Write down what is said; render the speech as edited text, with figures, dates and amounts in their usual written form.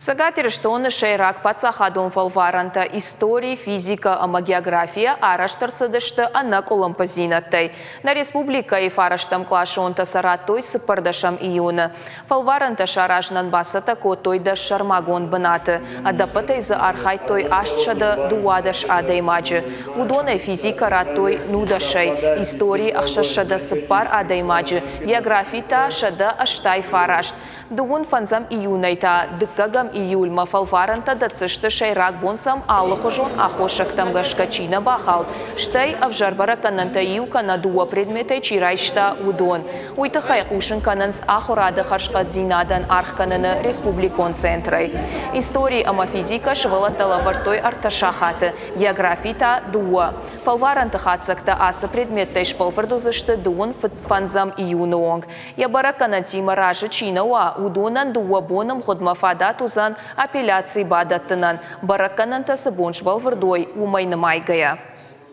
Цӕгат Ирыстоны сӕйраг паддзахадон фӕлварӕнтӕ истори, физикӕ ӕмӕ географийӕ арӕзт ӕрцыдысты ӕнӕкъуылымпыдзинӕдтӕй. Нӕ республикӕйы фарӕстӕмкъласонтӕ сӕ радтой цыппӕрдӕсӕм июны. Фӕлварӕнтӕ саразынӕн бацӕттӕ кодтой дӕс сӕрмагонд бынаты. Ӕдӕппӕтӕй дзы архайдтой 812 адӕймаджы. Уыдонӕй физикӕ радтой нудӕсӕй, истори 604 адӕймаджы, географи та 189. Дыууын фӕндзӕм июнӕй та дыккӕгӕм июльмӕ фӕлварӕнтӕ дӕтдзысты сӕйраг бон сӕм алыхуызон аххосӕгтӕм гӕсгӕ чи нӕ бахауд, стӕй ӕвзӕр бӕрӕггӕнӕнтӕ иу кӕнӕ дыууӕ предметӕй чи райста, уыдон. Уый тыххӕй хъусын кӕнынц ахуырады хӕрзхъӕддзинадӕн аргъ кӕныны республикон центрӕй. Истори ӕмӕ физикӕ сывӕллӕттӕ лӕвӕрдтой ӕртӕ сахаты, географи та дыууӕ. Фӕлварӕнты хатдзӕгтӕ ацы предметтӕй сбӕлвырд уыдзысты дыууын фӕндзӕм июны онг. Йӕ бӕрӕггӕнӕнтимӕ разы чи нӕ уа, уыдонӕн дыууӕ боны мгъуыдмӕ фадат уыдзӕн апелляци бадӕттынӕн, бӕрӕггӕнӕнтӕ цы бон сбӕлвырд уой, уымӕй нымайгӕйӕ.